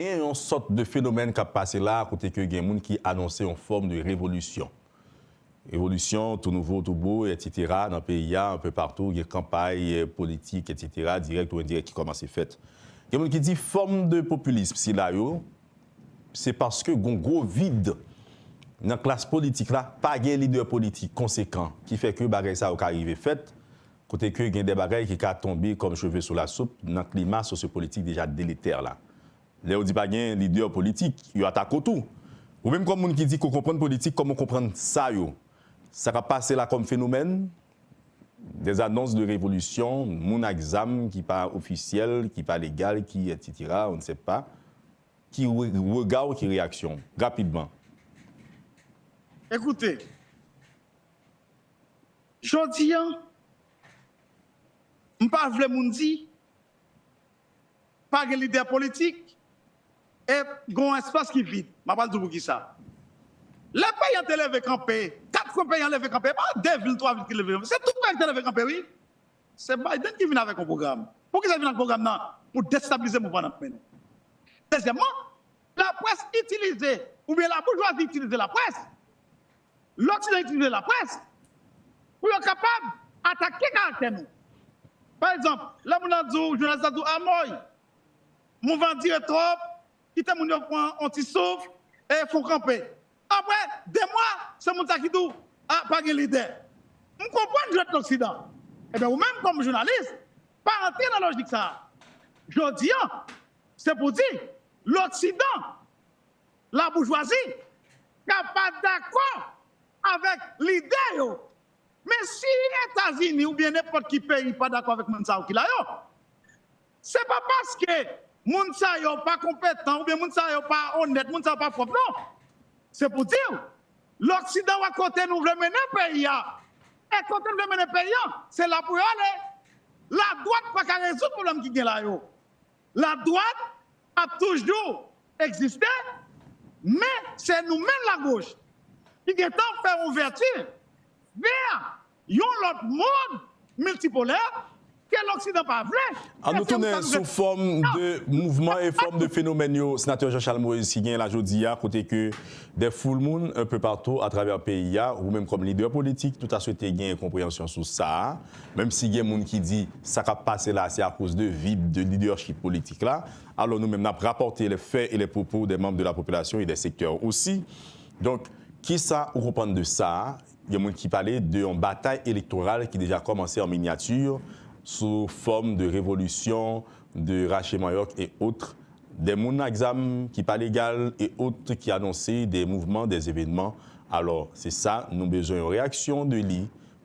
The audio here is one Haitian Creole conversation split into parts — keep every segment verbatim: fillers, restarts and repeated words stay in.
Gen yon sòt de fenomèn k ap pase la, kote ke gen moun ki anonse yon fòm de revolisyon. Revolisyon, tou nouvo, tou bo, etsetera, nan peyi a, enpe patou, gen kanpay, eh, politik, etsetera, dirèk ou endirèk ki kòmanse fèt. Gen moun ki di fòm de popilism sila yo, se paske gon gwo vid nan klas politik la, pa gen lidè politik konsekan, ki fè ke bagay sa yo ka rive fèt, kote ke gen de bagay ki ka tonbe kòm cheve sou la soup nan klima sosyopolitik deja deletè la. Lè yo di pa gen lidè politik, yo atake w tou. Ou menm kòm moun ki di ke w konprann politik, kòman w konprann sa yo? Sa k ap pase la kòm fenomèn, des annonces de révolution, moun ak zam ki pa ofisyèl, ki pa legal, ki etsetera, on ne sait pas. Ki re-, rega w, ki reyaksyon w? Rapidman. Ekoute, jodi a, m pa vle moun di, pa gen lidè politik, e gen yon espas ki vid. M ap al di w poukisa. Lè peyi an te leve kanpe, kat kwen peyi an leve kanpe, e pa de vil, twa vil ki leve kanpe, se tout peyi ki te leve kanpe, wi. Se Biden ki vin avèk yon pwogram. Poukisa l vin ak pwogram nan? Pou destabilize mouvman n ap mennen. Dezyèmman, laprès itilize, oubyen laboujwazi itilize laprès, Loksidan itilize laprès pou yo kapab atake karaktè nou. Pa egzanp, lè moun nan di w, jounalis la di w, a mòy, mouvman an dire twòp, kite moun yo pran yon ti souf, e fè w kanpe. Apre de mwa, se moun sa ki di w, a, pa gen lidè. M konprann jwèt Loksidan. Ebyen, ou menm kòm jounalis, pa rantre nan lojik sa a. Jodi a, se pou di, Loksidan, laboujwazi, ka pa dakò avèk lidè yo. Men si Etazini oubyen nenpòt ki peyi pa dakò avèk moun sa yo ki la yo, se pa paske moun sa yo pa konpetan oubyen moun sa yo pa onèt, moun sa yo pa pwòp, non. Se pou di w, Loksidan wè kote nou vle mennen peyi a. E kote nou vle mennen peyi a, se la pou yo ale. Ladwat pa ka rezoud pwoblèm ki gen la yo. Ladwat ap toujou egziste, men se nou menm lagoch ki gentan fè yon ouvèti vè yon lòt mond miltipolè ke Loksidan pa vle. An nou tounen sou fòm de mouvman e fòm de fenomèn yo, Senatè Jean Charles Moïse, ki genyen la jodi a, kote ke de foul moun enpe patou atravè peyi a, ou menm kòm lidè politik, nou ta swete gen konpreyansyon sou sa a. Menm si gen moun ki di sa k ap pase la, se akoz de vid de lidèchip politik la. Alò, nou menm, n ap rapòte les faits et les propos des membres de la population et des secteurs aussi. Donk, kisa ou konprann de sa a? Gen moun ki pale de yon batay elektoral ki deja kòmanse an minyati sou fòm de revolisyon, de rache manyòk e otre. De moun ak zam ki pa legal e otre ki anonse de mouvman, de evènman. Alò, se sa, nou bezwen yon reyaksyon de li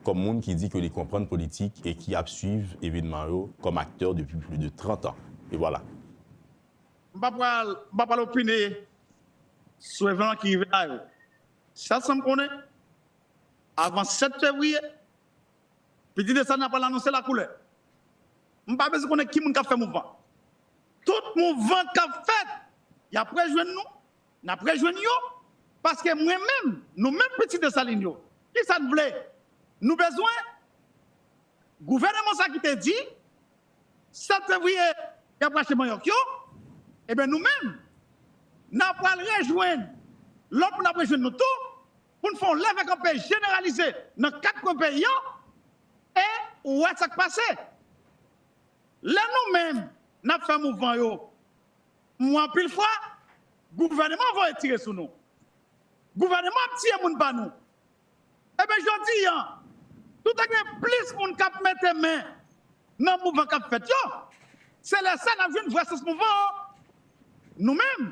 kòm moun ki di ke li konprann politik e ki ap swiv evènman yo kòm aktè depi plis de trant an. E vwala. M pa pral, m pa pral opine sou evènman ki rive la yo. Sèl sa m konnen, avan sèt fevriye, Pitit Desalin ap pral anonse lakoulè. M pa bezwen konnen ki moun k ap fè mouvman. Tout mouvman k ap fèt, y ap rejwenn nou, n ap rejwenn yo, paske mwen menm, nou menm Pitit Desalin yo, kisa n vle? Nou bezwen gouvènman sa ki te di, sèt fevriye, y ap rache manyòk yo, ebyen nou menm, n ap pral rejwenn, lòt moun ap rejwenn nou tou, pou n fè yon leve kanpe jeneralize nan kat kwen peyi a, e ou wè sa k pase. Lè nou menm, n ap fè mouvman yo, m wè anpil fwa, gouvènman voye tire sou nou. Gouvènman ap tiye moun pa nou. Ebyen, jodi a, toutan gen plis moun k ap mete men nan mouvman k ap fèt yo, se lè sa n ap jwenn vrè sans mouvman an. Nou menm,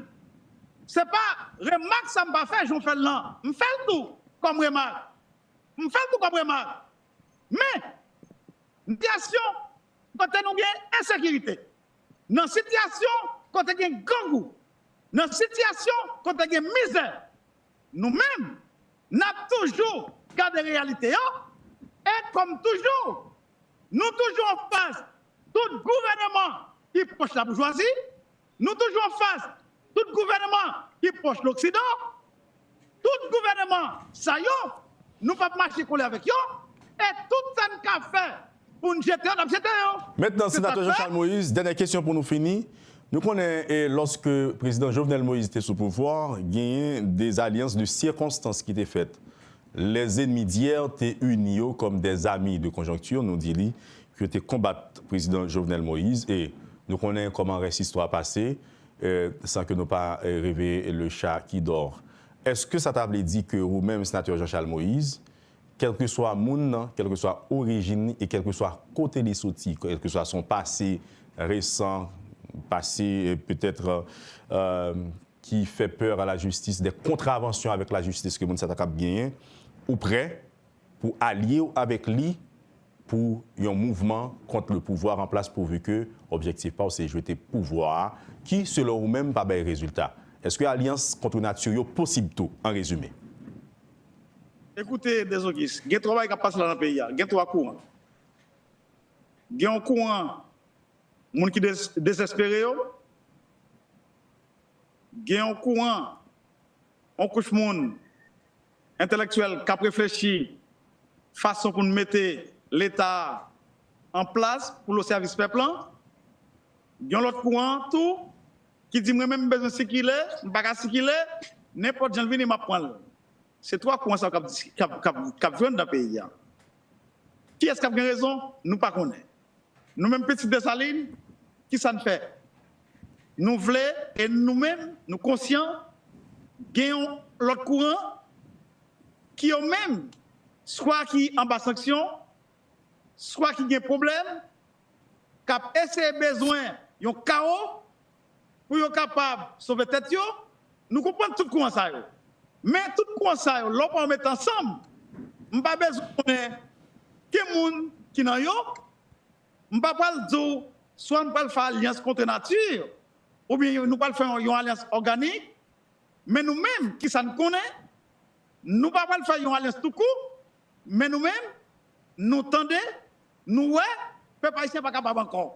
se pa remak sa m pa fè, jan w fè l lan. M fè l tou kòm remak. M fè l tou kòm remak. Men, nan sitiyasyon kote nou gen ensekirite, nan sitiyasyon kote gen grangou, nan sitiyasyon kote gen mizè, nou menm, n ap toujou gade reyalite yo, e kòm toujou, nou toujou anfas tout gouvènman ki pwòch laboujwazi, nou toujou anfas tout gouvènman ki pwòch Loksidan, tout gouvènman sa yo, nou p ap mache kole avèk yo, e tout sa n ka fè pou n jete yo, n ap jete yo. Mentnan, Senatè Jean Charles Moïse, dènyè kesyon pou nou fini. Nou konnen, e, lòske prezidan Jovenel Moïse te sou pouvwa, genyen des alliances de circonstance ki te fèt. Les ennemis d'hier te ini yo kòm des amis de conjoncture, nou di li, ki te konbat prezidan Jovenel Moïse, e nou konnen kòman rès istwa pase, e, san ke nou pa, e, reve le chat qui dort. Èske sa ta vle di ke ou menm, senatè Jean Charles Moïse, kèlkeswa moun nan, kèlkeswa orijin li e kèlkeswa kote li soti, kèlkeswa son pase resan, pase, e, petèt, e, ki fè pè a la jistis, de kontravansyon avèk la jistis ke moun sa ta kab genyen, ou prè pou alye w avèk li pou yon mouvman kont le pouvoir en place, pourvu ke objektif pa w se jete pouvwa a, ki, selon ou menm, pa bay rezilta? Èske alyans kont nati yo posib tou, an rezime? Ekoute, Dezogis, gen twa bagay k ap pase la nan peyi a. Gen twa kouran. Gen yon kouran moun ki dez- dezespere yo. Gen yon kouran, yon kouch moun entelektyèl k ap reflechi fason pou n mete Leta a an plas pou l o sèvis pèp lan. Gen yon lòt kouran tou ki di mwen menm m bezwen sikile, m pa ka sikile, nenpòt jan l vini m ap pran l. Se twa kouran sa yo k ap, k ap, k ap, k ap jwenn nan peyi a. Kiyès k ap gen rezon? Nou pa konnen. Nou menm pitit Desalin, ki sa n fè? Nou vle, e nou menm, nou konsyan, gen yon lòt kouran ki yo menm, swa ki anba sanksyon, swa ki gen pwoblèm, k ap eseye bezwen yon kawo pou yo kapab sove tèt yo. Nou konprann tout kouran sa yo. Men tout kouran sa yo, lè w pran yo met ansanm, m pa bezwen konnen ki moun ki nan yo. M pa pral di w swa n pral fè alyans kont nati, oubyen nou pral fè yon, yon alyans òganik. Men nou menm, ki sa n konnen? Nou pa pral fè yon alyans toukou, men nou menm, nou tande, nou wè, pèp ayisyen pa kapab ankò.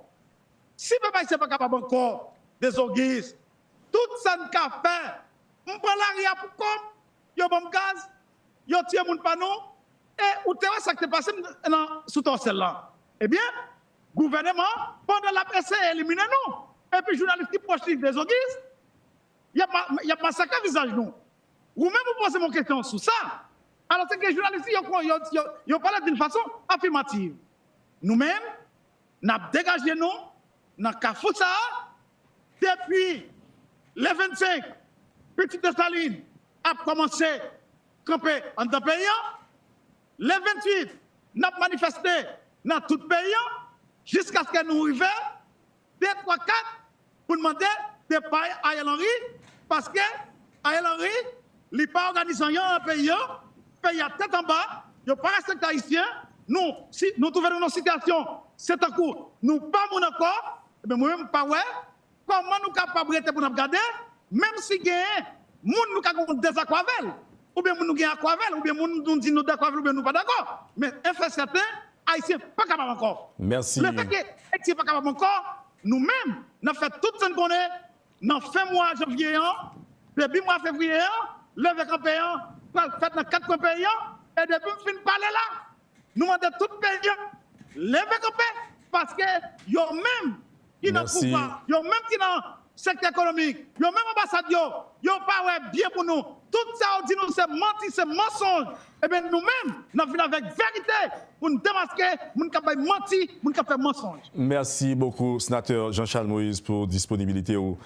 Si pèp ayisyen pa kapab ankò, Dezogis, tout sa n ka fè, m pran lari a pou kò m, yo ban m gaz, yo tiye moun pa nou, e ou te wè sa k te pase m nan, sou Tòsèl la. Ebyen, gouvèneman an, pandan l ap eseye elimine nou, epi jounalis ki pwòch li, Dezogis, y ap, ma- y ap masakre vizaj nou. Ou menm ou poze m yon kesyon sou sa. Alòske gen jounalis yo, yo, yo, yo pale d'une façon affirmative. Nou menm, n ap degaje nou nan kafou sa a. Depi le vennsenk, pitit Desalin ap kòmanse kanpe anndan peyi an. Le venntuit, n ap manifeste nan tout peyi an jiskaske nou rive de, twa, kat pou n mande depa Ariel Henry, paske Ariel Henry, li pa òganize anyen nan peyi an, peyi a tèt anba, yo pa respekte Ayisyen, nou, si nou twouve nou nan sitiyasyon, se tankou nou pa moun ankò, ebyen mwen menm m pa wè kòman nou kapab rete pou n ap gade, menm si genyen moun nou ka gen yon dezakò avè l, oubyen moun nou gen akò avè l, oubyen moun nou di nou dakò avè l, oubyen nou pa dakò. Men en fè sèten, Ayisyen pa kapab ankò. Mèsi. Lefètke Ayisyen pa kapab ankò, nou menm, n ap fè tout sa n konnen, nan fen mwa janvye an, debi mwa fevriye an, leve kanpe an pral fèt nan kat kwen peyi an, e depi m fin pale la, nou mande tout peyi an leve kanpe, paske yo menm ki nan pouvwa, yo menm ki nan sektè ekonomik, yo menm anbasad yo, yo pa wè byen pou nou. Tout sa yo di nou se manti, se mansonj. Ebyen nou menm, n ap vin avèk verite pou n demaske moun k ap bay manti, moun k ap fè mansonj. Merci beaucoup, sénateur Jean-Charles Moïse, pour disponibilité ou.